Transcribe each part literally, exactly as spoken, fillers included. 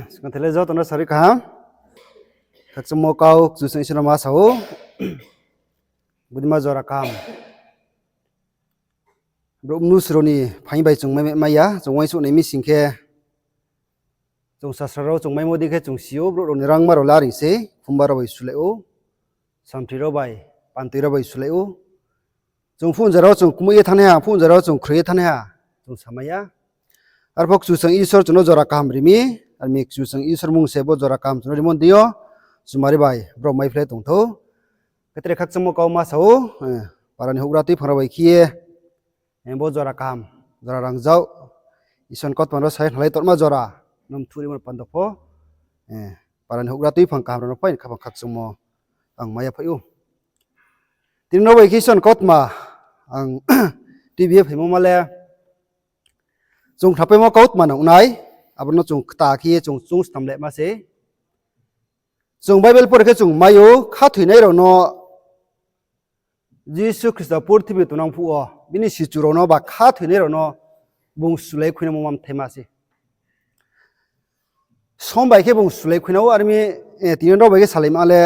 Skang thele joto no sari kaham. Khakchangmo kau Kchusoyang Isor no ma sa ou. Bodei ma jora kaham. Brouh mnusu rao ni phaing bai chung mai, mai ya, chung uaingsouh nai mi sing khe, chung sasra rao chung maimo dei khe chung si ou, brouh rao ni rangma rao le are sei, khumba rao bai sulai ou, samthri rao bai, pantoi rao bai sulai ou. Chung phunja rao chung kmui ye thanngnaiha, phunja rao chung khroi ye thanngnaiha, chung samai ya. Arphuh Kchusoyang Isor chung no jora kaham ri mi, ar mi Kchusoyang Isor mung se bo jora kaham chung no rimo ni deing yo, chumari bai brao maiphlai tong thou. Khe tre khakchangmo kau ma sa ou, para ni houhgra tuiphang rao bai khe ye, bo jora kaham, jora rangzag, Isor ni kautma rao sa ye khnalai tongma jora, no mthuh rimo ni panda pho, para ni houhgra tuiphang kaham rao no phai ni khaphang khakchangmo ang mai ya phai ou. Tini nrao bai khe Isor ni kautma ang tuibi ye phaimo ma le, chung khnapaimo kautma nang nai, abo no chung kta khe ye chung chung snam le ma se. Chung Bible pore khe chung mai ou, khathoinai rao no Jisu Khristo purthimbi tongnang phuh wo, bini sichu rao no ba khathoinai rao no bung sulai khuinaimo ma mthaima se. Som bai khe bung sulai khuinai ou, ar mi, tini nrao bai khe salaima le,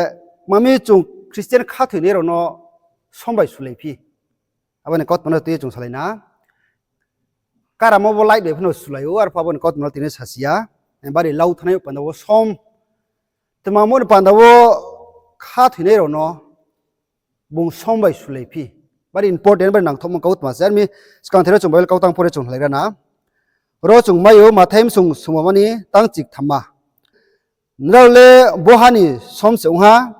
ma mi chung Christian khathoinai rao no som bai sulai phi. Abo ni kautma no tui ye chung salai na. Karamo bo light bai phano sulai ou, arphuh abo ni kautma no tini sasi ya. Bari lau thanai panda wo som. Tma mo ni panda wo khathoinai rao no bung som bai sulai phi. Bari important, bari nangthohmo kautma se. Ar mi skang thero chung Bible kautang pore chung hlaigra na. Ro chung mai ou Mathai bsung sungmoma ni tang chikthamma. Nrao le boha ni som se ong ha.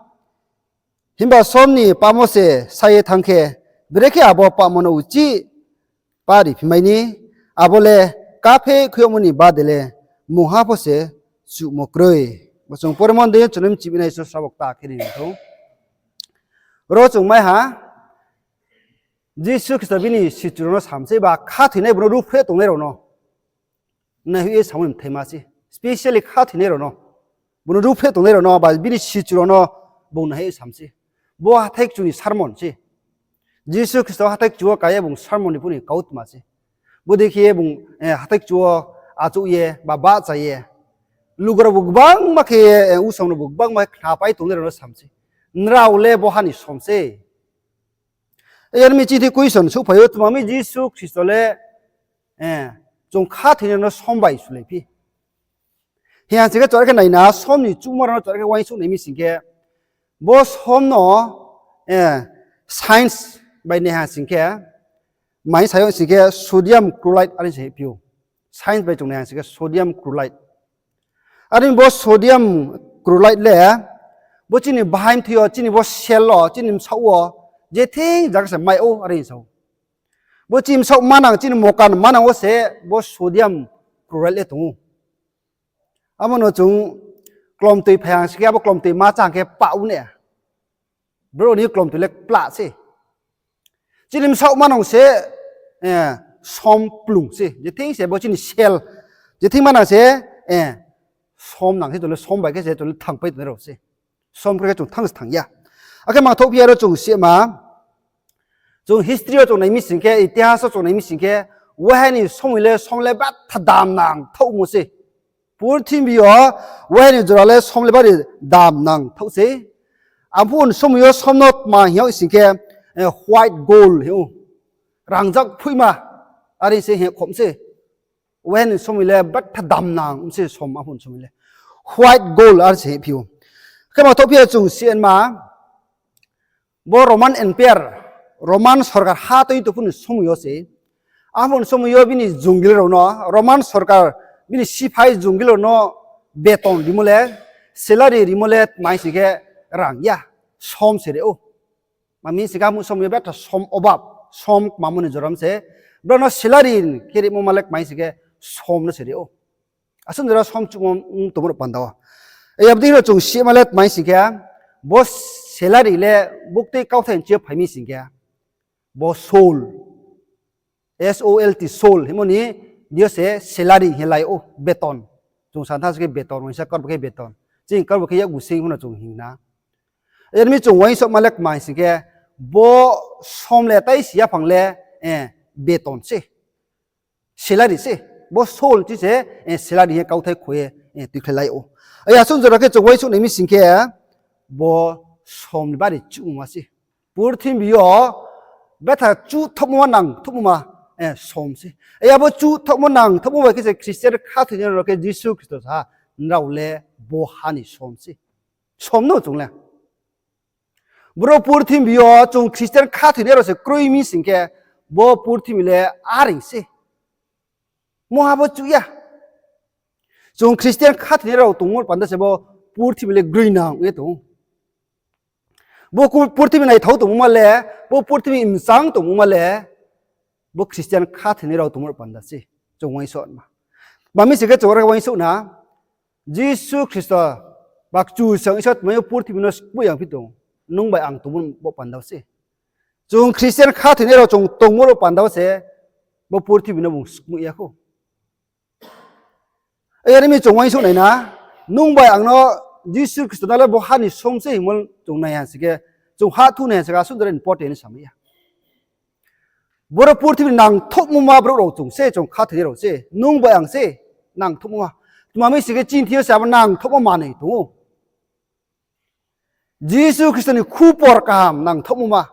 Himba som ni pamo se sa ye thanng khe, brekhe abo pamo no uchih pari phimai ni, abo le kápheh khui yagmo ni bade le mungha pho se chuhmo kroi. Bo chung poremon dei chung no mchih binai so srabo kta khe ri thou. Ro chung mai ha, Jisu Khristo bini sichu rao no sam sei ba khathoinai bung no ruhphreh tongnai rao no naihoih ye samo ni mthaima se, specially khathoinai rao no, bung no ruhphreh tongnai rao no ba bini sichu rao no bung naihoih ye sam sei. Bo hathái kchu ni sermon se. Jisu Khristo hathái kchu wo ka ye bung sermon ni phuh ni kautma se. Bodei khe ye bung hathái kchu wo achouh ye ba bahcha ye, lugarao bo gbangma khe ye, usom rao bo gbangma khe khnapai tongnai rao no sam sei, nrao le boha ni som se. Yar mi chithi question souhphai ou, tma mi Jisu Khristo le chung khathoinai rao no som bai sulai phi. Hing ha sing khe chorkhe nai na, som ni chuhmo rao no chorkhe uaingsouh nai mi sing khe, bo som no science bai nai ha sing khe, mai sa yag sing khe sodium chloride are se hingphi ou. Science bai chung nai ha sing khe sodium chloride. Are bo sodium chloride le bo chini bahaing thoi yo, chini bo cell wo, chini bsaoh wo, je thing zaga se mai ou are sa ou. Bo chini bsaoh manang, chini mokan manang wo se bo sodium chloride le tong ou. Abo no chung klomtoi phai ha sing khe, abo klomtoi ma chá hing khe pah ou ne. Brouh ni klomtoi le kplah se. Chini bsaoh manang se som kplung se. Je thing se bo chini cell, je thing manang se som nang se chung le som bai khe se chung le thangpai tongnai rao se. Som khe chung thanng se thang ya. Akhe mangthouh phi ya ro chung sima. Chung history yo chung nai mi sing khe, itihas wo chung nai mi sing khe, wahai ni somoi le som le betha dam nang thaohmo se. Purthimbi yo wahai ni jora le som le bari dam nang thaoh se. Arphuh ni somoi yo som no tma hing yag sing khe, white gold hing ou. Rangjak phoihma, are se hing khom se. Wahai ni somoi le betha dam nang se som arphuh ni somoi le. White gold are se hingphi ou. Khe mangthouh phi ya chung sima. Bo Roman Empire, Roman sorkar ha tui tongphuh ni somoi yo se. Arphuh ni somoi yo bini jongil rao no, Roman sorkar bini siphai jongil rao no beton rimo le, salary rimo le tma hing sing khe rang ya, som se ri ou. Ma mi sing khe arphuh somoi yo betha som obab, som kmamo ni jorom se. Brao no salary khe rimo ma le tma hing sing khe som no se ri ou. Asuh jora som chuhmo tongmo rao panda wo. Abo dei rao chung sima le tma hing sing khe, bo salary le buktui kauthai nchi yo phai mi sing khe, bo sol, S O L T, sol hingmo ni deing yo se salary hing lai ou, beton. Chung santha se khe beton, uaingsa karbo khe beton. Chini karbo khe yakgu sing pho no chung hing na. Yar mi chung uaingsouhma le tma hing sing khe, bo som le taisi yaphang le beton se. Salary se. Bo soul chi se, eh, sela ni hing ye kauthai kho ye, eh, tuikhlailai ou. Aya sung jora khe chung uaingsouh nai mi sing khe, bo som ni bari chuhmungma se. Purthimbi yo betha chuhthouhmo nangthouhmo ma, eh, som se. Aya bo chuhthouhmo nangthouhmo bai khe se Christian khathoinai rao khe Jisu Khristo sa ha, nrao le bo ha ni som se. Som no chung le. Boro purthimbi yo chung Christian khathoinai rao se kroi mi sing khe, bo purthimbi le areing se. Mungha bo chuh ya. Chung Christian khathoinai rao tongmo panda se bo purthimbi le groinang ye tong ou. Bo ku-, purthimbi naithao tongmo ma le, bo purthimbi mchang tongmo ma le, bo Christian khathoinai rao tongmo panda se. Chung uaingsouhma. Tma mi sing khe chung aro uaingsouh na, Jisu Khristo ba Kchusoyang Isor tma yo purthimbi no skmoih yang phi tong, nung bai ang tongmo bo panda wo se. Chung Christian khathoinai rao chung tongmo rao panda wo se, bo purthimbi no bung skmoih ya khou. Are mi chung uaingsouh nai na, nung bai ang no Jisu Khristo no le bo ha ni som se hingmo chung nai ha sing khe, chung hahthu nai ha sing khe, asuh jora important samai ya. Boro purthimbi nangthouhmo ma brouh rao chung se, chung khathoinai rao se, nung bai ang se, nangthouhmo ma. Tma mi sing khe chini thing yo se abo nangthouhmo manoi tong ou. Jisu Khristo ni khupor kaham nangthouhmo ma.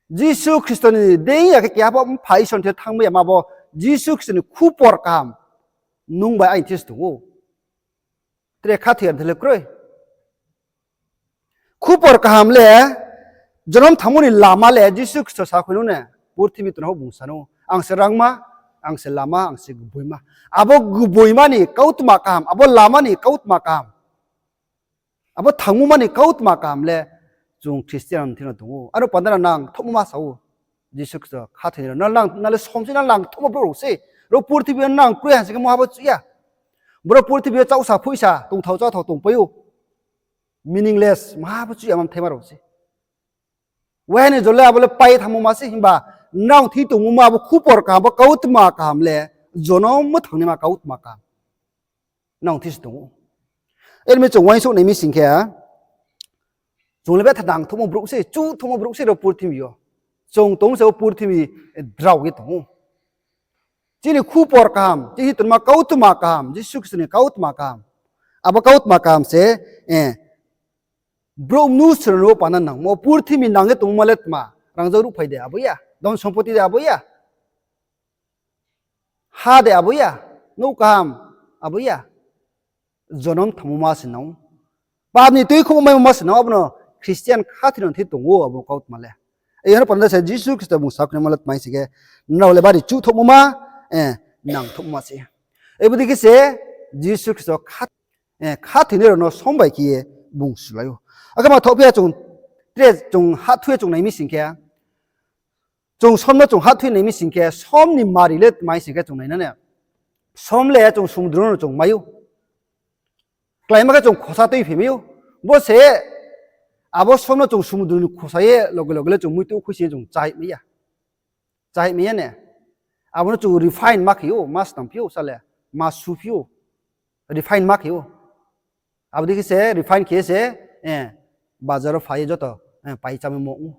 Jisu Khristo ni deing ya khe keha pho mpha Isor ni thing yo thanngmai ya ma bo, Jisu Khristo ni khupor kaham nung bai aini thing yo se tong ou. Tre khathoi ya ni thing le kroi. Khupor kaham le, jonom thanngmo ni lama le Jisu Khristo sa khui no ne, purthimbi tongnai pho bung sa no, ang se rangma, ang se lama, ang se gboima. Abo gboima ni kautma kaham, abo lama ni kautma kaham, abo thanngmo ma ni kautma kaham le chung Christian ni thing yo tong ou. Aro panda no nangthouhmo ma sa ou. Jisu Khristo khathoi ni rao, nang, nang le som se, nang nangthouhmo brouh rao se. Ro purthimbi yo nang kroi ha sing khe mungha bo chuh ya. Boro purthimbi yo chaohsa phoihsa tongthao chaothao tongpai ou. Meaningless, mungha bo chuh ya, mamthaima rao se. Waiha ni jole abo le pai thanngmo ma se himba, nrao thing tongmo ma abo khupor kaham, bo kautma kaham le, jonom thanngnaima kautma kaham nrao thing se tong ou. Are mi chung uaingsouh nai mi sing khe, chung le betha nangthouhmo brouh se, chuhthouhmo brouh se ro purthimbi yo. Chung tong se bo purthimbi drao ye tong ou. Chini khupor kaham, chini tonma kautma kaham, Jisu Khristo ni kautma kaham. Abo kautma kaham se, eh, brouh mnusu rao no panda nangmo, purthimbi nang ye tongmo le tma, rangzag ruhphai de abo ya, dhon sompoti de abo ya, ha de abo ya, nouh kaham abo ya, jonom thanngmo ma se nang ou. Pap ni tuikhouhmo maimo ma se nang ou, abo no Christian khathoi no thing tong ou abo kautma le. Are aro panda se Jisu Khristo bung sakhnai ma le tma sing khe, nrao le bari chuhthouhmo ma, eh, nangthouhmo ma se. Abo dei khe se Jisu Khristo kha-, eh, khathoinai rao no som bai khe ye bung sulai ou. Akhe ma thaohphi ya chung, tre chung hahthu ye chung nai mi sing khe, chung som no chung hahthu ye nai mi sing khe, som ni mari le tma sing khe chung nai na ne. Som le chung sumudru no chung mai ou. Kláima khe chung khosa tuiphimai ou. Bo se abo som no chung sumudru ni khosa ye loge loge le chung muitu khuisi ye chung chahihmai ya. Chahihmai ya ne. Abo no chung refine ma khe ou, ma snam phi ou, sa le, ma su phi ou. Refine ma khe ou. Abo dei khe se refine khe se, eh, bazar wo phai ye joto, eh, pai chámai mo ou.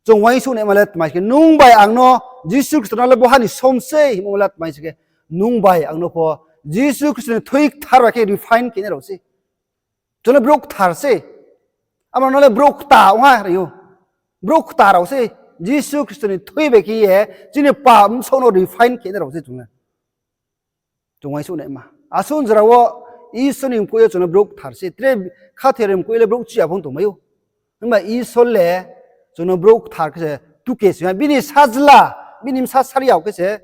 Chung uaingsouh naima le tma sing khe, nung bai ang no Jisu Khristo no le bo ha ni som se hingmo le tma sing khe, nung bai ang no pho Jisu Khristo ni thoi kthar bai khe refine khe nai rao se. Chung le brouh kthar se. Abo no le brouh kta ong ha ri ou. Brouh kta rao se. Jisu Khristo ni thoi bai khe ye chini pap bsaoh no refine khe nai rao se chung le. Chung uaingsouh naima. Asuh jora wo Isor ni mkoih yo chung no brouh kthar se. Tre khathoi ni mkoih le brouh chiya phung tongmai ou. Himba Isor le chung no brouh kthar khe se tuke si ha. Bini sajla, bini bsa sariao khe se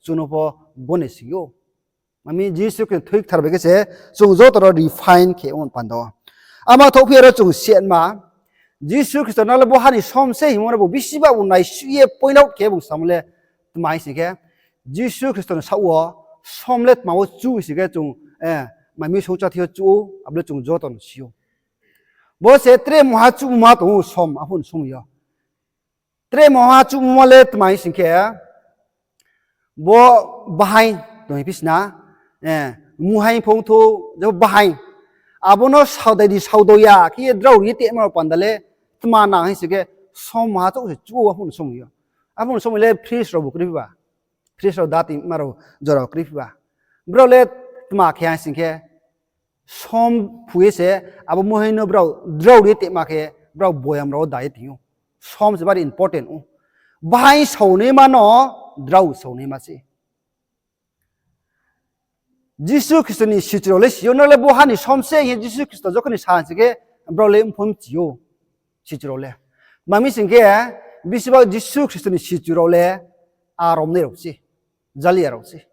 chung no pho gone si ou. Ami Jisu Khristo thoi kthar bai khe se chung joto no refine khe ong panda wo. Ama thaohphi aro chung siatma, Jisu Khristo no le bo ha ni som se hingmo no bo bisi ba bo naisuh ye point out khe bung samo le tma sing khe, Jisu Khristo ni saoh wo som le tma wo chu sing khe chung, eh, mai mi song chathi yo chu ou, abo le chung joto no si ou. Bo se tre mungha chuhmungma tong ou som, aphuh ni somoi yo. Tre mungha chuhmungma le tma sing khe, bo bahaing tong phi sna, eh, muhaing phung thou, je bahaing. Abo no saodai di saodo ya khe ye drao ri ye tongma rao panda le tma nang hing sing khe, som mungha chouh se chu ou aphuh ni somoi yo. Aphuh ni somoi le fridge rao bu kroi phi ba. Philistine rao da tongma rao jora kroi phi ba. Brao le tma khe ha sing khe, som phu ye se, abo muhai no brao drao ri ye tongma khe, brao boyam rao wo da ye tong ou. Som se bari important ou. Bahai saonaima no drao saonaima se. Jisu Khristo ni sichu rao le si ou, nrao le bo ha ni som se hing ye Jisu Khristo jokhon ni sa sing khe, brao le mphoi mchi ou, sichu rao le. Tma mi sing khe, bisi ba Jisu Khristo ni sichu rao le aromnai rao se, jaliya rao se.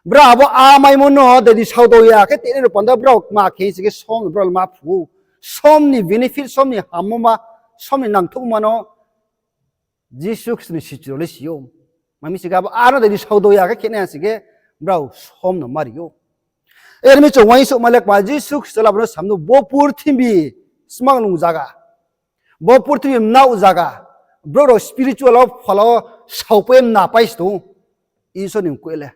Brao abo amaimo no dadi saodo ya khe tini rao panda brao tma khe sing khe som brao le ma phu ou. Som ni benefit, som ni hammo ma, som ni nangthouhma no Jisu Khristo ni sichu rao le si ou. Tma mi sing khe abo ano dadi saodo ya khe khenai ha sing khe brao som no mari ou. Are mi chung uaingsouhma le kma Jisu Khristo le abo no sam nou bo purthimbi smanglung zaga, bo purthimbi mnaoh zaga, brouh rao spiritual wo phola wo saopai mnapai se tong ou, Isor ni mkoih le.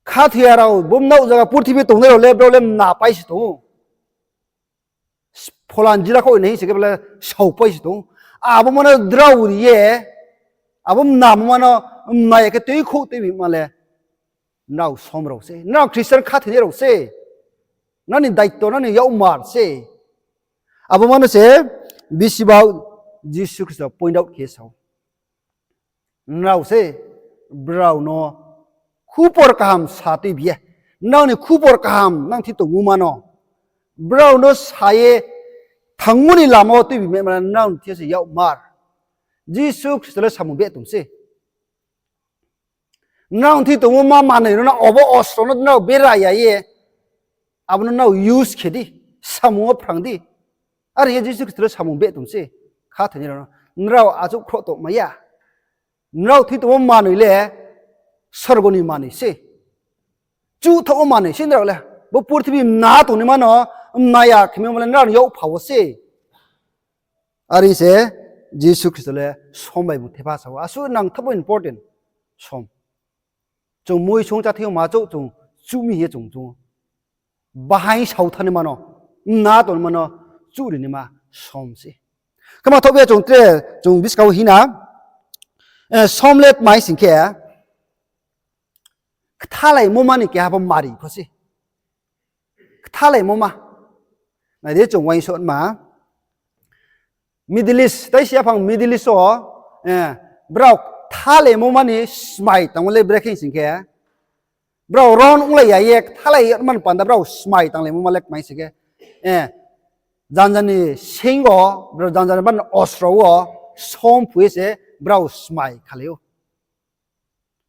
Khathoiya rao bo mnaoh zaga purthimbi tongnai rao le brao le mnapai se tong ou. Phola ni jila khaoh nai hing sing khe bo le saopai se tong ou. Abo ma no drao ri ye, abo mnamo ma no mnai ya khe tuikhouh tuibi ma le nrao som rao se, nrao Christian khathoinai rao se, nrao ni daito, nrao ni yakmar se. Abo ma no se bisi ba Jisu Khristo point out khe sa ou. Nrao se brao no khupor kaham sa tuibi ye, nrao ni khupor kaham nang thi tongmo ma no, brao no sa ye thangmo ni lama wo tuibi ma le nrao ni thing yo se yakmar. Jisu Khristo le samung beh tong se. Nrao ni thing tongmo ma manoi rao no, abo ostro no nrao bera ya ye, abo no nrao use khe di, samung wo phrang di. Are hing ye Jisu Khristo le samung beh tong se, khathoinai rao no. Nrao achouh khroh tongmai ya. Nrao thing tongmo manoi le sorgo ni manoi se. Chuhthaoh wo manoi se nrao le. Bo purthimbi mna tongnaima no mna ya khemo ma le nrao ni yakpha wo se. Are se Jisu Khristo le som bai bung thepha sa ou. Asuh nangthouhmo important som. Chung mui sung cháthing yo ma chouh chung chuh mi hing ye chung chung ou. Bahai saothannaima no, mna tongnaima no chuh rinaima som se. Khe ma thoh ya chung tre, chung buskang wo hing na, eh, som le tma hing sing khe, kthalaimo ma ni keha pho mari pho se. Kthalaimo ma. Nai di chung uaingsouhma. Middle East, tai si yaphang Middle East wo, eh, brao kthalaimo ma ni smai tangmo le brekhe sing khe, brao ron onglai ya ye kthalai ya man panda brao smai tanglaimo ma le tma hing sing khe, eh, janja ni sing wo, brao janja ni ban ostro wo som phu ye se brao smai khalai ou.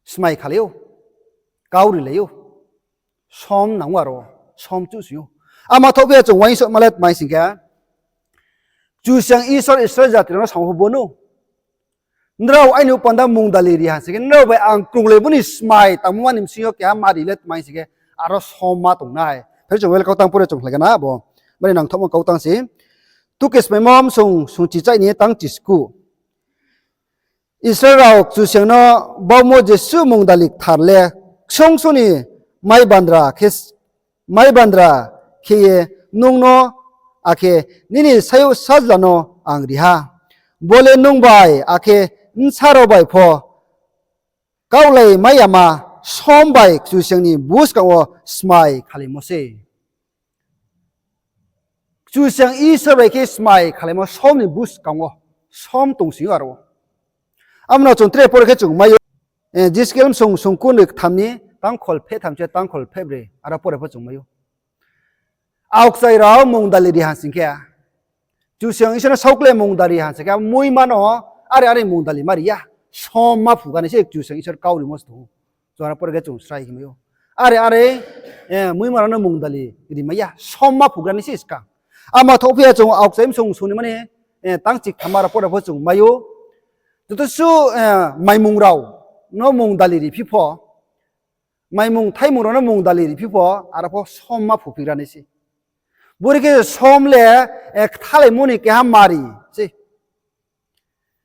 Smai khalai ou, kau rilai ou, som nang ou aro, som chuhsing ou. Ama thoh phi ya chung uaingsouhma le tma hing sing khe, Kchusoyang Isor Israel jati rao no samo pho bo no, nrao aini panda mungdali ri ha sing khe, nrao bai ang krunglai bo ni smai tangmo ma ni bsing yo keha mari le tma hing sing khe, aro som ma tong nai. Phai chung Bible kautang pore chung khlai kha na bo. Mani nangthouhmo kautang se. Two Kings maimo sung, sung chichaih ni tang chisku. Israel rao Kchusoyang no baumo jesuh mungdali kthar le ksung sung ni mai bandra khe, mai bandra khe ye nung no akhe nini sayouh sajla no ang ri ha. Bo le nung bai akhe bsa rao bai pho kaulaimai yama som bai Kchusoyang ni buskang wo smai khalaimo se. Kchusoyang Isor bai khe smai khalaimo som ni buskang wo, som tongsing ou aro. Amo no chung tre pore khe chung mai ou, eh, Ezekiel sung, sung kundoi ktham ni tangkhol pheh tham se tangkhol pheh broi, aro pore pho chung mai ou. Aokchai rao mungdali ri ha sing khe, Kchusoyang Isor no saukle mungdali ri ha sing khe, muima no are are mungdali ma ri ya, som ma phugra ni se Kchusoyang Isor kau rimo se tong ou. Chung aro pore khe chung srai khe mai ou. Are are, eh, muima rao no mungdali ri mai ya, som ma phugra ni se skang. Ama thoh phi ya chung Aokchai sung sung ni mani, eh, tang chiktham aro pore pho chung mai ou. Joto suh, eh, maimung rao no mungdali ri phi pho, maimung thaimung rao no mungdali ri phi pho, aro pho som ma phuphigra nai se. Bori khe som le, eh, kthalaimo ni keha mari se.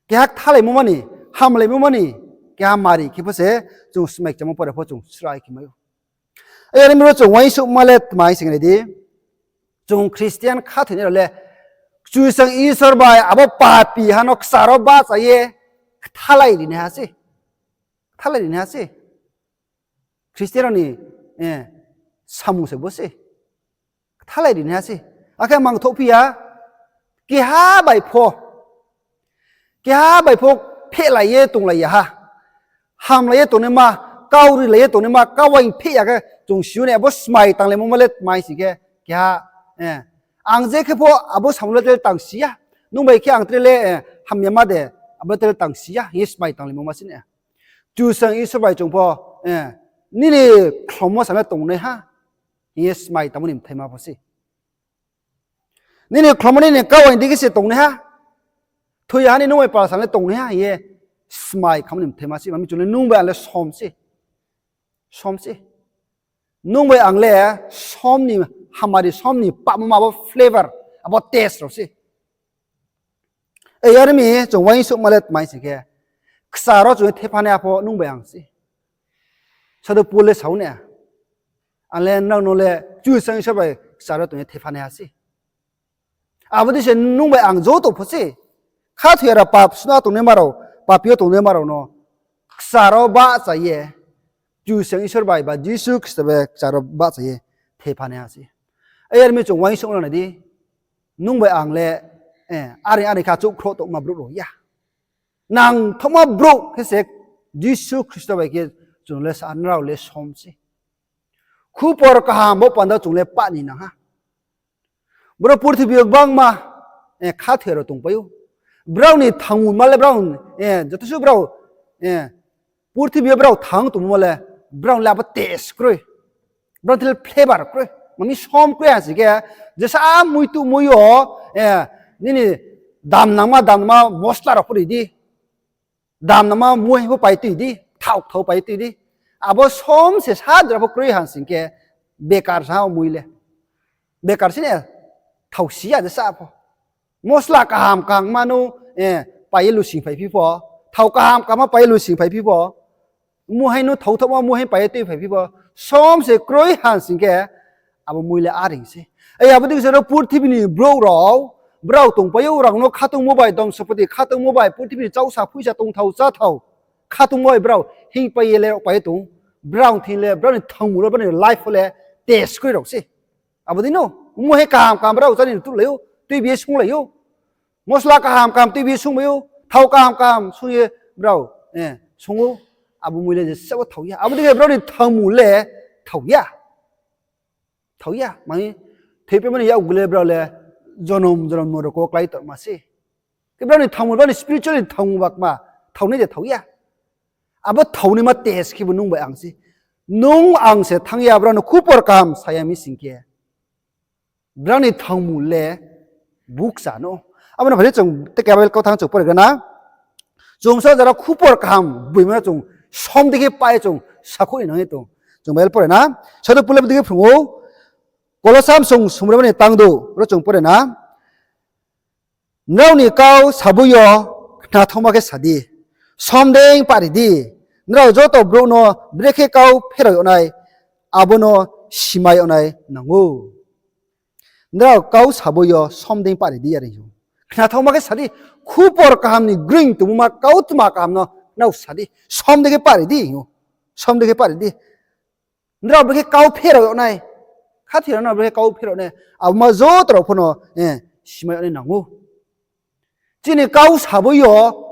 Keha kthalaimo ma ni, hamlaimo ma ni keha mari khe pho se chung smai kchamo pore pho chung srai khe mai ou. Are mi ro chung uaingsouhma le tma hing sing nai di. Chung Christian khathoinai rao le Kchusoyang Isor bai abo papi ha no kchar wo bahcha ye kthalai rinaiha se. Kthalai rinaiha se. Khristian rao ni, eh, samung se bo se. Kthalai rinaiha se. Akhe mangthouh phi ya, keha bai pho, keha bai pho phehlai ye tonglai ya ha. Hamlai ye tongnaima, kau rilai ye tongnaima, kau bai pheh ya khe chung si ou na, abo smai tanglaimo ma le tma hing sing khe, keha, eh, ang je khe pho abo samung le tre tang si ya. Nung bai khe ang tre le, eh, hamyama de, abo le tre tang si ya hing ye smai tanglaimo ma se na. Kchusoyang Isor bai chung pho, eh, nini khlomo sa le tongnaiha hing ye smai tangmo ni bthaima pho se. Nini khlomo nini kau bai dei khe se tongnaiha. Thoi ya ha ni nung bai pal sa le tongnaiha hing ye smai khamo ni bthaima se. Mami chung le nung bai ang le som se. Som se. Nung bai ang le som ni hamari, som ni pamo ma abo flavor, abo taste rao se. Ei, are mi chung uaingsouhma le tma hing sing khe, kchar wo chung ye thephanaiha pho nung bai ang se. Sadhu Pol le sa ou na, ang le nrao no le Kchusoyang Isor bai kchar wo tong ye thephanaiha se. Abo dei se nung bai ang joto pho se. Khathoiya rao pap sna tongnaima rao, papi yo tongnaima rao no kchar wo bahcha ye, Kchusoyang Isor bai ba Jisu Khristo bai kchar wo bahcha ye thephanaiha se. Ei, are mi chung uaingsouhma nai di. Nung bai ang le, eh, are are khe achouhkhrouh tongma brouh rao ya. Nangthaohma brouh khe se Jisu Khristo bai khe chung le sa, nrao le som se. Khupor kaham bo panda chung le pah ni nang ha. Boro purthimbi yo gbangma, eh, khathoi rao tongpai ou. Brao ni thangmulma le brao, eh, joto suh brao, eh, purthimbi yo brao thang tongmo le, brao le abo taste kroi. Brao thil flavor kroi. Mami som kroi ha sing khe, jesa mui tu mui yo, eh, nini dam nangma, dam nangma mosla rao pho ri di. Dam nangma mui hai pho pai tui di, thao thao pai tui di. Abo som se sadra pho kroi ha sing khe, bekar sa o mui le. Bekar si ne, thao si ya jesa pho. Mosla kaham kaham ma no, eh, pai ye lusing phaiphi pho. Thao kaham kaham ma pai ye lusing phaiphi pho. Mui hai no thao thaohma mui hai pai ye tui phaiphi pho. Som se kroi ha sing khe, abo mui le areing se. Ei, abo dei se ro purthimbi ni brouh rao, brao tongpai ou, rang no khatungmo bai, dom sompoti khatungmo bai, purthimbi ni chausa phuisa tongthao cháthao khatungmo bai brao hingpai ye le rao pai ye tong ou. Brao thing le, brao ni thangmul wo, brao ni life wo le test kroi rao se. Abo dei no, mui hai kaham kaham brao chá ni tuhlai ou, tuibi ye sunglai ou. Mosla kaham kaham tuibi ye sungbai ou, thao kaham kaham sung ye brao, eh, sung ou. Abo mui le jesa bo thao ya. Abo dei khe brao ni thangmul le thao ya. Thao ya, mami, thoipaimo ni yakgu le brao le jonom jonom no rokho klái tongma se. Khe brao ni thangmul, brao ni spiritual ni thangmul ba kma, thaonai de thao ya. Abo thaonaima test khebu nung bai ang se. Nung ang se thanng ya, brao no khupor kaham sa ya mi sing khe, brao ni thangmul le bukcha no. Abo no phai di chung tei Bible kau thanng chung pore gra na. Chung sa jara khupor kaham gboima no chung som dei khe pai chung sakhouh ni nang ye tong. Chung Bible pore na. Sadhu Pol le bo dei khe phrung ou. Kolosa bsung sumrema ni tangdou ro chung pore na. Nrao ni kau sabo yo khnathaoma khe sa di, som dei pari di. Nrao joto brouh no brekhe kau pherao yag nai, abo no simai yag nai nang ou. Nrao kau sabo yo som dei pari di, are ou. Khnathaoma khe sa di, khupor kaham ni greing tongmoma kautma kaham no nrao sa di, som dei khe pari di, ou. Som dei khe pari di. Nrao brekhe kau pherao yag nai, khathoi rao no brekhe kau pherao nai, abo ma joto rao pho no, eh, simai yag nai nang ou. Chini kau sabo yo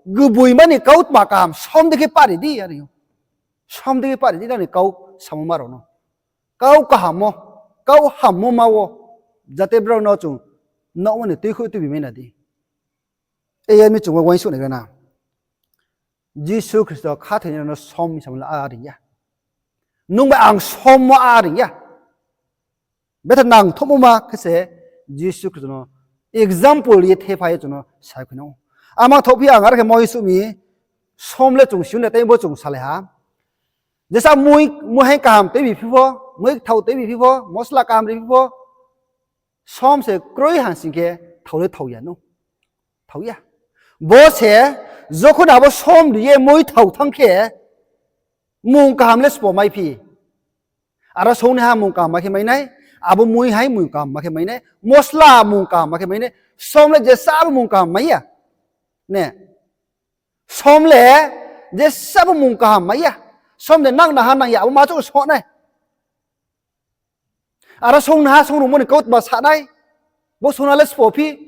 gboima ni kautma kaham som dei khe pari di, are ou. Som dei khe pari di nrao ni kau samoma rao no. Kau kaham wo, kau hammo ma wo, jate brao no chung naohmo ni tuikhouh tuibi mai na di. Ei, yar mi chung uaingsouh nai gra na. Jisu Khristo khathoinai rao no som hing samo le a reing ya. Nung bai ang sommo a reing ya. Betha nangthouhmo ma khe se Jisu Khristo no example ye thepha ye chung no sakhoinang ou. Ama thohphi ang are khe moi suh mi, som le chung si ou na tei bo chung salai ha. Jesa mui, mui hai kaham tuibi phi pho, mui kthao tuibi phi pho, mosla kaham ri phi pho, som se kroi ha sing khe thao le thao ya no. Thao ya. Bo se, jokhon abo som ri ye mui thao thanng khe, mung kaham le sbo mai phi. Aro songnaiha mung kaham ma khe mai nai, abo mui hai mung kaham ma khe mai nai, mosla mung kaham ma khe mai nai, som le jesa abo mung kaham mai ya. Ne. Som le Jesa bo mung kaham mai ya. Som de nang naha nang ya, abo ma chouh song nai. Aro song naha song rungmo ni kautma sa nai. Bo song na le spo phi.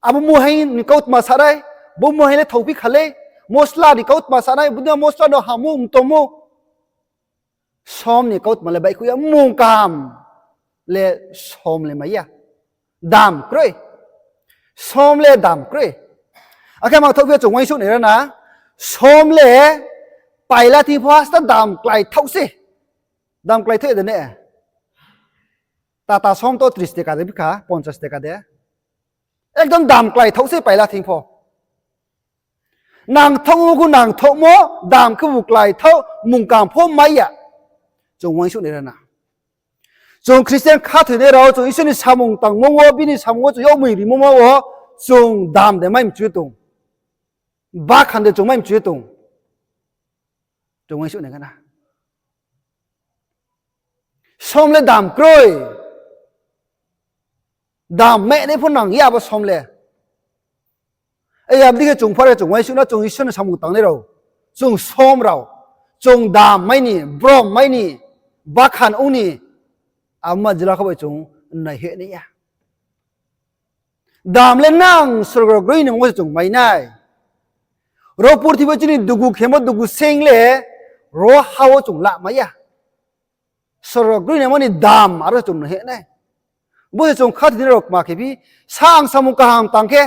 Abo muhai ni kautma sa nai. Bo muhai le thao phi kha le. Mosla ni kautma sa nai. Bo mosla no hamu mtomu. Som ni kautma le baihkhouh ya, mung kaham le som le mai ya. Dam kroi. Som le dam kroi. Akhe mangthouh phi chung uaingsouh nai ra na. Som le paila thing pho hasta dam klái thaoh se. Dam klái thaoh ya de ne. Tata som to tris taka de bikha, ponchas taka de. Ekdom dam klái thaoh se paila thing pho. Nangthaohmo khe nangthaohmo, dam khebu klái thaoh, mung kaham pho mai ya. Chung uaingsouh nai ra na. Chung Christian khathoinai rao, chung Isor ni samung tangmo wo, bini samung wo chung yagmoi rimo ma wo, chung dam de mai mchu ye tong. Bakhan de chung mai mchu ye tong. Chung uaingsouh nai kha na. Som le dam kroi. Dam menai pho nang ya abo som le. Ei, abo dei khe chung phare chung uaingsouh na, chung Isor ni samung tangnai rao. Chung som rao. Chung dam mai ni, brom mai ni, bakhan ong ni. Abo ma jila kha bai chung naihoih nai ya. Dam le nang sorgo groinangmo se chung mai nai. Ro purthimbi chini dugu khemo dugu seng le ro ha wo chung la mai ya. Sorgo groinangmo ni dam aro chung naihoih nai. Bo se chung khathoinai rao kma khe phi, sa ang samung kaham tang khe,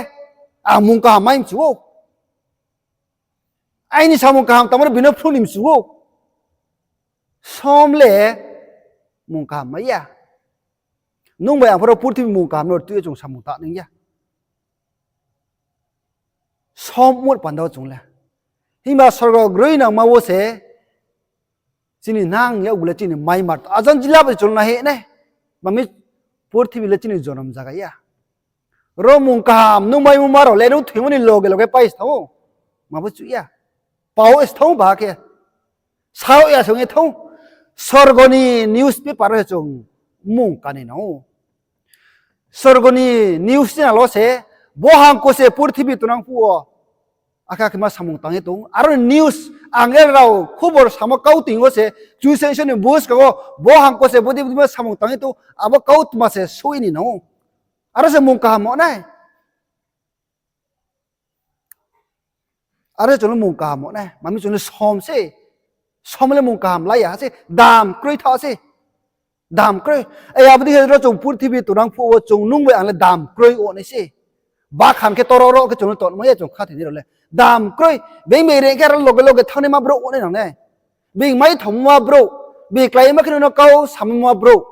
ang mung kaham mai mchu ou. Aini samung kaham tangmo no bini phruh ni mchu ou. Som le mung kaham mai ya. Nung bai ang pharo purthimbi mung kaham no tui ye chung samung tang nang ya. Som mot panda wo chung le. Himba sorgo groinangma wo se chini nang yag le chini maimar to. Ajang jila bai chung naihoih nai. Mami purthimbi le chini jonom zaga ya. Ro mung kaham nung maimo ma rao le nung thoimo ni loge loge pai se thanng ou. Ma bo chu ya. Pao se thanng ou ba khe. Sao ya song ye thanng ou. Sorgo ni newspaper wo se chung mung kani nang ou. Sorgo ni news channel wo se, bo hangko se purthimbi tongnang phuh wo. Akhe akhe ma samung tang ye tong. Aro ni news, angel rao khobor samo kau toing wo se, Kchusoyang Isor ni buskang wo, bo hangko se bodei bodei ma samung tang ye tong, abo kautma se soi ni nang ou. Aro se mung kaham mo nai. Are chung le mung kaham mo nai, mami chung le som se. Som le mung kaham la ya se, dam kroi tha se. Dam kroi. Ai, abo dei khe ro chung purthimbi tongnang phuh wo chung nung bai ang le dam kroi ong nai se. Bakhan khe toro ro khe chung le tongmai ya chung khathoinai rao le. Dam kroi. Being bai reing khe ro loge loge thanngnaima brouh ong nai nang nai. Being mai thangma brouh. Being kláima khe nung no kau samaima brouh.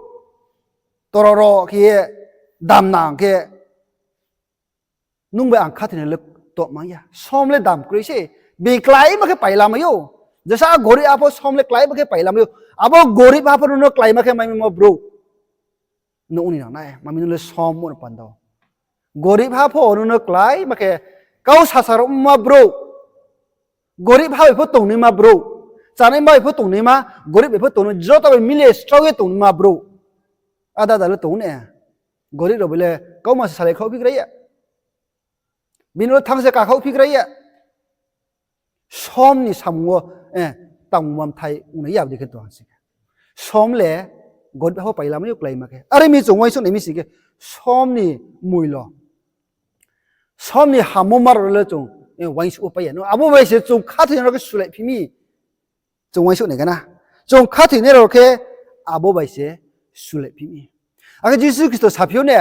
Toro ro khe ye, dam nang khe. Nung bai ang khathoinai le tongmai ya. Som le dam kroi se. Being kláima khe pailamai ou. Jesa gorib ha pho som le kláima khe pailamai ou. Abo gorib ha pho nung no kláima khe maimaimo brouh. Nung ni nang nai, mami nung le som mo no panda wo. Gorib ha pho nung no kláima khe kau sasa rao ma brouh. Gorib ha bai pho tongnaima brouh. Chánaima bai pho tongnaima, gorib bai pho tongnaima, joto bai mile srao ye tongnaima brouh. Ada ada le tong ne. Gorib rao bai le kauma se salai khaoh phi krai ya. Bini le thanng se kakhaoh phi krai ya. Som ni samung wo, eh, tangmung bamthai ong nai ya, abo dei khe tong ha sing khe. Som le gorib ha pho pailamai ou kláima khe. Are mi chung uaingsouh nai mi sing khe, som ni moilo. Som ni hammo ma rao le chung, eh, uaingsouh pai ya. No, abo bai se chung khathoinai rao khe sulai phi mi. Chung uaingsouh nai kha na. Chung khathoinai rao khe abo bai se sulai phi mi. Akhe Jisu Khristo saphi ou ne,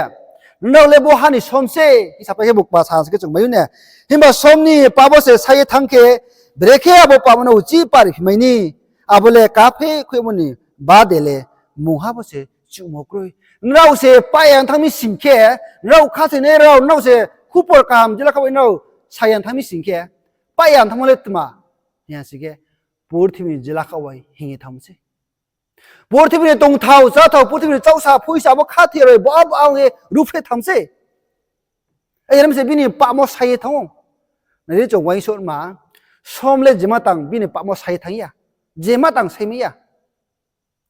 nrao le bo ha ni som se, hing sapai khe bo kma sa se khe chung mai ou ne. Himba som ni pap wo se sa ye thanng khe, brekhe abo pap no uchih pari phi mai ni, abo le kaphe khuimo ni bade le mungha bo se chuhmo kroi. Nrao se pah ya thanng mi sing khe, nrao khathoinai rao, nrao se khupor kaham jila kha bai nrao sa ya thanng mi sing khe, pah ya thanngmo le tma hing ya sing khe, purthimbi ni jila kha bai hing ye thanng se. Purthimbi ni tongthao, cháthao, purthimbi ni chauhsa, phoisa, abo khathoi rao, bo abo ang ye ruhphreh thanng se. Ai, are mi se bini pap mo sa ye thanng ou. Nai di chung uaingsouhma, som le jema tang bini pap mo sa ye thanng ya. Jema tang sai mai ya.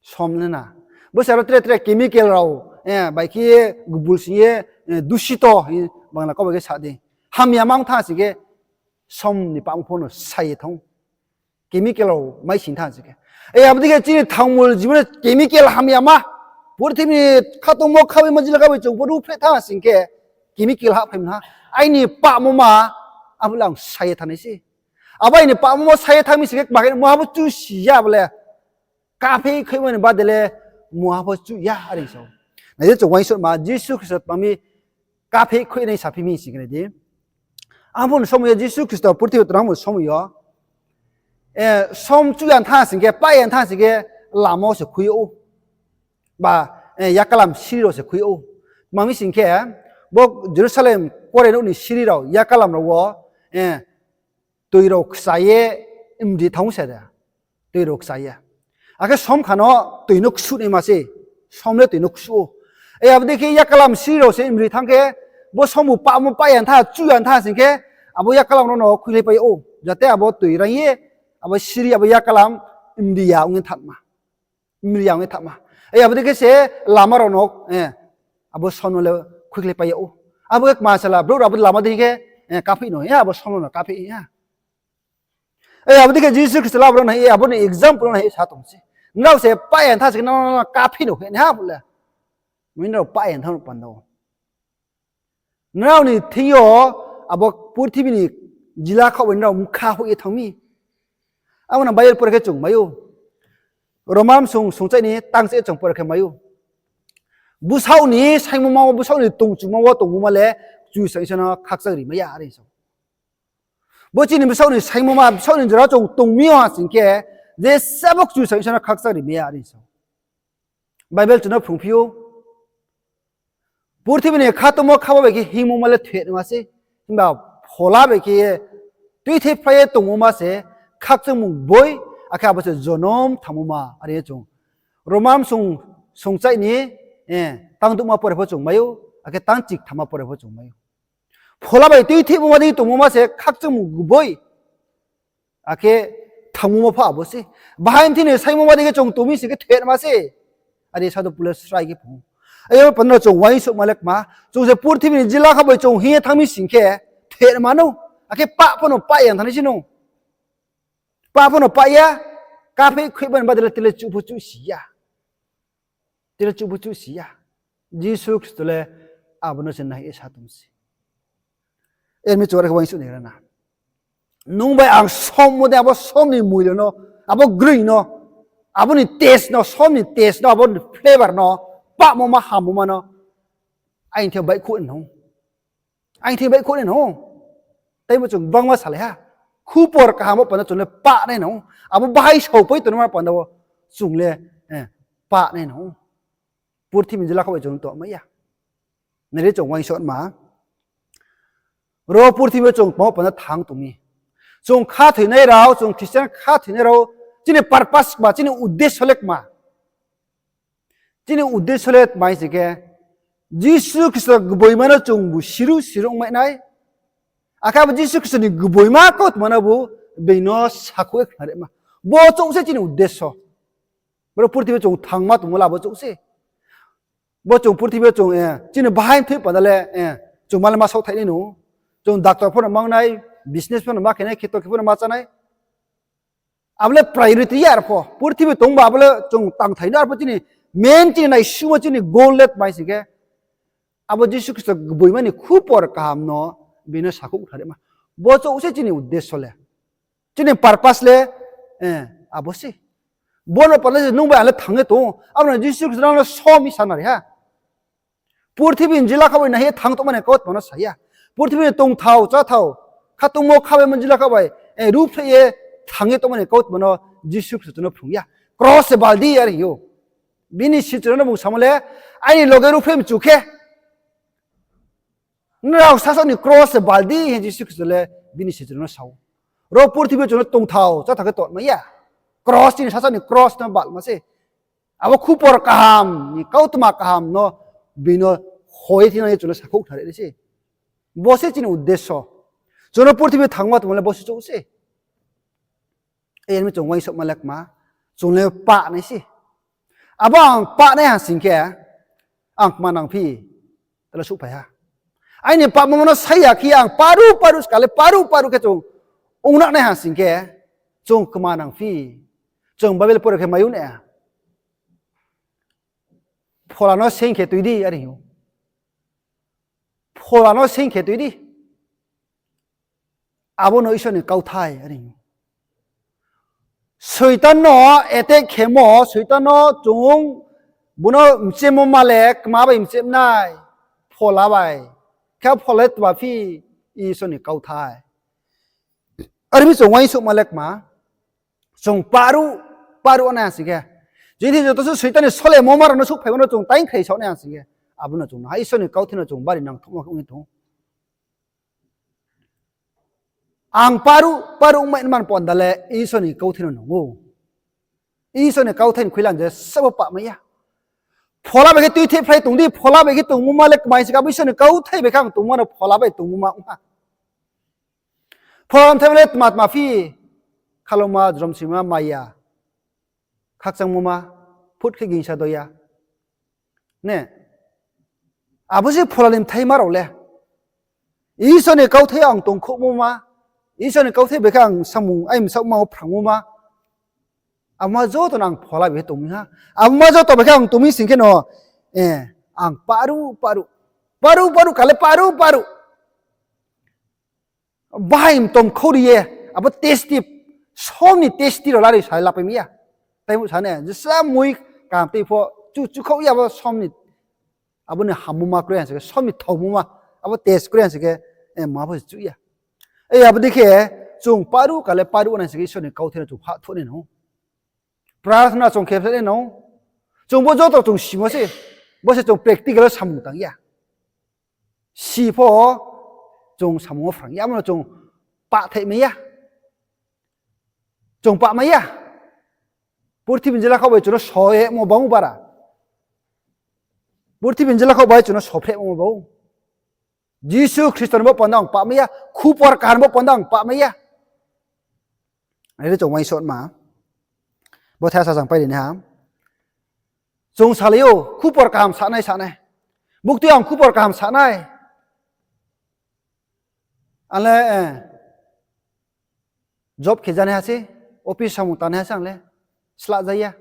Som le na. Bo se aro tre tre chemical rao, eh, bai khe ye gubul sing ye, eh, dusito, eh, Bangla kau bai khe sa di. Hamya mang thanng sing khe, som ni pap pho no sa ye thanng ou. Chemical rao mai sing thanng sing khe. E, abo dei khe chini thangmul jibon no chemical hamyama. Purthimbi ni khatungmo khabaimo jila khabai chung pho ruhphreh thanng sing khe, chemical hahphai na. Aini pahmo ma, abo le ang sa ye thanng nai se. Abo aini pahmo ma sa ye thanng mi sing khe, kma khe mungha pho chusi ya bo le. Kapheih khoihmo ni bade le mungha pho chuh ya, are sa ou. Nai di chung uaingsouhma, Jisu Khristo tma mi kapheih khoih nai saphi mi sing khe nai di. Abo ni somoi yo Jisu Khristo purthimbi tongnang ni somoi yo, som chuh ya thanng sing khe, pah ya thanng sing khe, lama wo se khui yag ou. Ba, yakalam siri rao se khui yag ou. Tma mi sing khe, bo Jerusalem kuarenouh ni siri rao, yakalam rao wo, toi rao kcha ye mri thanng se de. Toi rao kcha ye. Akhe som kha no toi no ksuh naima se. Som le toi no ksuh ou. E, abo dei khe yakalam siri rao se mri thanng khe, bo sombu pahmo pah ya tha, chuh ya tha sing khe, abo yakalam rao no khuikhlaipai yag ou. Jate abo toi reing ye, abo siri, abo yakalam mri ya ong ye thanngma. Mri ya ong ye thanngma. E, abo dei khe se lama rao no, abo som no le khuikhlaipai yag ou. Abo khe kma sala, brouh rao abo lama dei khe, kapheih no, abo som no kapheih ya. E, abo dei khe Jisu Khristo le abo rao nai, abo ni example no nai sa tong se. Nrao se pah ya tha sing khe nrao no kapheih no hing nai ha bo le. Mui nrao pah ya tha no panda wo. Nrao ni thing yo abo purthimbi ni jila khaoh bai nrao mkha hoih ye thanng mi. Abo no Bible pore khe chung mai ou. Roma bsung sungchaih ni tangchaih chung pore khe mai ou. Bsaoh ni saingmo ma wo, bsaoh ni tongchuma wo tongmo ma le Kchusoyang Isor no khakchang ri mai ya, are sa ou. Bo chini bsaoh ni saingmo ma, bsaoh ni jora chung tong mi yo ha sing khe, je sabo Kchusoyang Isor no khakchang ri mai ya, are sa ou. Bible chung no phrungphi ou. Purthimbi ni khatungmo khabaimo bai khe hingmo ma le thoinaima se, himba phola bai khe ye tuithei phlai ye tongmo ma se khakchangmung gboi, akhe abo se jonom thanngmo ma, are ye chung Roma bsung sungchaih ni tangdouhma pore pho chung mai ou, akhe tangchikthama pore pho chung mai ou. Phola bai tuitheibo ma dei tongmo ma se khakchangmung gboi. Akhe thanngmo ma pho abo se. Bahai mthi ni saingmo ma dei khe chung tong mi sing khe thoinaima se. Are sadhu Paul le srai khe phrung ou. Abo panda no chung uaingsouhma le kma, chung se purthimbi ni jila khaoh bai chung hing ye thanng mi sing khe thoinaima nou. Akhe pah pho no pah ya thanng nai se nou. Pah pho no pah ya, kapheih khoihmo ni bade le tile chuh pho chuh si ya. Tile chuh pho chuh si ya. Jisu Khristo le abo no se nai ye sa tong se. Ermi chung are khe uaingsouh ni ra na. Nung bai ang sommo dei abo som ni moilo no, abo groi no, abo ni taste no, som ni taste no, abo ni flavour no, pahmo ma hammo ma no, aini thing yo baihkhouh nai nang ou. Aini thing yo baihkhouh nai nang ou. Teibo chung gbangma salai ha. Khupor kaham bo panda chung le pah nai nang ou. Abo bahai saopai tongnaima panda wo chung le pah nai nang ou. Purthimbi ni jila khaoh bai chung tongmai ya. Nai di chung uaingsouhma. Ro purthimbi yo chung tma panda thanng tong mi. Chung khathoinai rao, chung Christian khathoinai rao, chini purpose kma, chini uddesho le kma. Chini uddesho le tma hing sing khe, Jisu Khristo gboima no chungbu siruh siruh ongmai nai. Akhe abo Jisu Khristo ni gboima kautma no bu being no sakhouh ye khnari ma. Bo chouh se chini uddesho. Boro purthimbi chung thanngma tongmo le abo chouh se. Bo chung purthimbi chung, chini bahai mthoi panda le, chung ma le ma saohthai nai no. Chung doctor pho no ma ong nai, business pho no ma khe nai, kheto khe pho no ma chá nai. Abo le priority ya arpho. Purthimbi tongba abo le chung tangthai no arpho chini main chini naisumo chini goal le tma hing sing khe, abo Jisu Khristo gboima ni khupor kaham no being no sakhouh khnari ma. Bo chouh se chini uddesho le. Chini purpose le, abo se. Bo no panda se nung bai ang le thanng ye tong ou. Abo no Jisu Khristo no som hing sa nari ha. Purthimbi ni jila khaoh bai nai ye thanng tongmani kautma no sa ya. Purthimbi ni tongthao, cháthao, khatungmo khabaimo jila khaoh bai, ruhphreh ye thanng ye tongmani kautma no Jisu Khristo no phrung ya. Kros se bal di are hing ou. Bini sichu rao no bung samo le, aini loge ruhphreh mchu khe, nrao sasaoh ni kros se bal di hing Jisu Khristo le bini sichu rao no sa ou. Ro purthimbi chung no tongthao, cháthao khe tongmai ya. Kros chini sasaoh ni kros no balma se. Abo khupor kaham ni kautma kaham no being no hoi thinang ye chung no sakhouh khnari nai se. Bo se chini uddesho. Chung no purthimbi thanngma tongmo le bo se chouh se. Ermi chung uaingsouhma le kma, chung le pah nai se. Abo ang pah nai ha sing khe, ang kma nangphi, tala souhphai ha. Aini pahmo no sai ya khe ang paruh paruh skal le paruh paruh khe chung ong nai ha sing khe, Chung kma nang phi. Chung Bible pore khe mai ou na. Phola no seing khe tui di, are hing ou. Phola no seing khe tui di. Abo no Isor ni kauthai, are hing ou. Soitan no attack khemo, Soitan no chung bung no mchemo ma le kma bai mchem nai, phola bai. Khe phola le tma phi, Isor ni kauthai. Are mi chung uaingsouhma le kma, chung paruh, paruh nai ha sing khe. Jing thi joto suh Soitan ni solemo ma rao no souhphaimo no chung taingkhrai sao nai ha sing khe. Abo no chung no ha Isor ni kauthai no chung bari nangthouhma khe ong ye tong ou. Ang paruh, paruh ongmai man panda le Isor ni kauthai no nung ou. Isor ni kauthai ni khuilang je sabo pah mai ya. Phola bai khe tuithephlai tong di, phola bai khe tongmo ma le kmai se khe, abo Isor ni kauthai bai khe ang tongmo no phola bai tongmo ma ong ha. Phola mthai le tma tma phi, khaloma, jromsima, maya, khakchangmo ma, phut khe gingsa do ya. Ne? Abo se phola ni mthaima rao le. Isor ni kauthai ang tongkhouhmo ma, Isor ni kauthai bai khe ang samung ai msaohma wo phrangmo ma. Abo ma joto no ang phola bai khe tong mi ha. Abo ma joto bai khe ang tong mi sing khe no, eh, ang paruh, paruh, paruh, paruh, kale paruh, paruh. Bahai mtom khouri ye, abo tasty, som ni tasty rao lari sai lapai mi ya. Taibu sa ne, jesa mui kaham tei pho, chu, chu khouh ya abo som ni, abo ni hammoma kroi ha se khe, som ni thaomoma, abo taste kroi ha se khe, eh, ma pho se chu ya. Eh, abo dei khe, chung paruh kale paruh nai se khe Isor ni kauthai no chung phahthuh nai nang ou. Prarthana chung khe phahthuh nai nang ou. Chung bo joto chung simo se, bo se chung practical wo samung tang ya. Si pho chung samung wo phrang ya, abo no chung pahthai mai ya. Chung pah mai ya. Purthimbi ni jelakhau bai chung no soyemo bang ou bara. Purthimbi ni jelakhau bai chung no sophrehmo bang ou. Jisu Khristo ni bo panda ang pah mai ya, khupor kaham bo panda ang pah mai ya. Are chung uaingsouhma. Bo thai sa jang pai ri nai ha. Chung salai ou, khupor kaham sanai, sanai. Buktui ang khupor kaham sanai. Ang le, eh, job khe janai ha se, office samung tangnai ha se ang le, slah ja ya.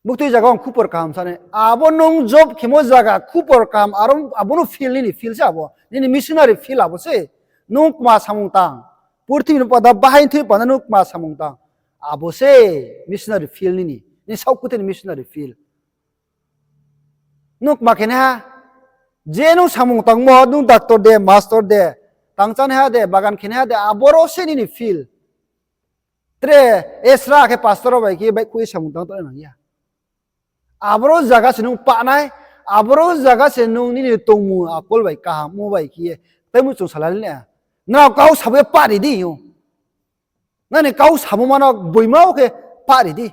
Buktui zaga ang khupor kaham sanai. Abo nung job khemo zaga khupor kaham, aro abo no feel nini feel se abo. Nini missionary feel abo se. Nung kma samung tang. Purthimbi ni panda, bahai thoi panda nung kma samung tang. Abo se missionary feel nini. Nini saohkuthai ni missionary feel. Nung kma khe nai ha, je nung samung tangmo, nung doctor de, master de, tang chánaiha de, bagan khe naiha de, aboro se nini feel. Tre Esra khe pastor rao bai khe baihkhouh ye samung tang tongnai nang ya. Aboro zaga se nung pah nai, aboro zaga se nung nini tongmung akol bai kahammo bai khe ye. Taimu chung salai le, nrao kau sabo ye pah ri di ou. Nini kau samoma no boima wo khe pah ri di.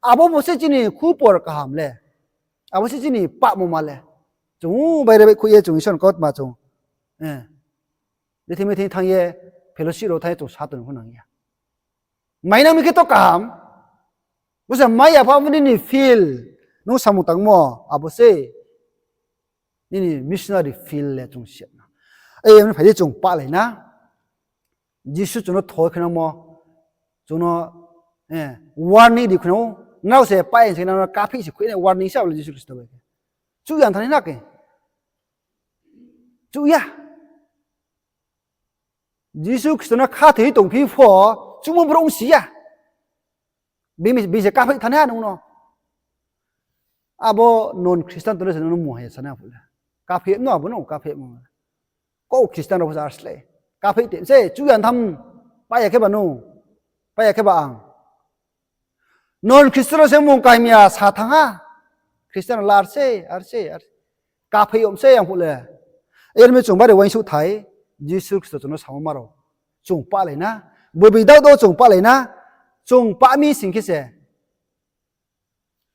Abo bo se chini khupor kaham le. Abo se chini pahmoma le. Chung bai re baihkhouh ye chung Isor ni kautma chung, eh, jethi methi thanng ye, fellowship rao thanng ye chung sa tong pho nang ya. Mainang mi khe to kaham. Bo se mai ya pha, abo nini feel. Nung samung tangmo, abo se nini missionary feel le chung si na. Ei, abo ni phai di chung pahlai na. Jisu chung no thoi khe nangmo, chung no, eh, warning ri khe nang ou. Nrao se pah ye se nang no kapheih se khui nai warning se abo le Jisu Khristo bai khe. Chuh ya thanng nai na khe. Chuh ya. Jisu Khristo no khathoi tongphi pho, chuhmo brouh ong si ya. Bini, bini se kapheih thanng nai ha nung no. Abo non Christian tong le se nung no mungha ya sa nai phuh le. Kapheih no abo no kapheihmo. Kau Christian rao pho se ar slái. Kapheih te se, chuh ya tham, pah ya khe ba nung, pah ya khe ba ang. Non Christian rao se mung kaham ya sa thanng ha. Christian rao le ar se, ar se, ar se. Kapheih yom se yang phuh le. Yar mi chung bari uaingsouhthai, Jisu Khristo chung no samo ma rao. Chung pahlai na. Boibi dao dao chung pahlai na. Chung pah mi sing khe se,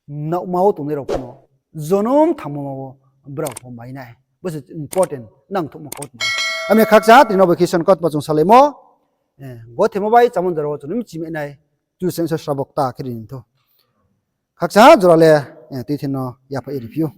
naoma wo tongnai rao pho no, jonom thangmo ma wo brao pho mai nai. Bo se important, nangthouhmo kautma. Ami khakchang tini no bai khe Isor ni kautma chung salaimo, eh, gothemo bai chámo jora wo chung no mchimai nai, Kchusoyang Isor srabo kta khe ri ni thou. Khakchang jora le, eh, tui thing no yaphaih ye riphi ou.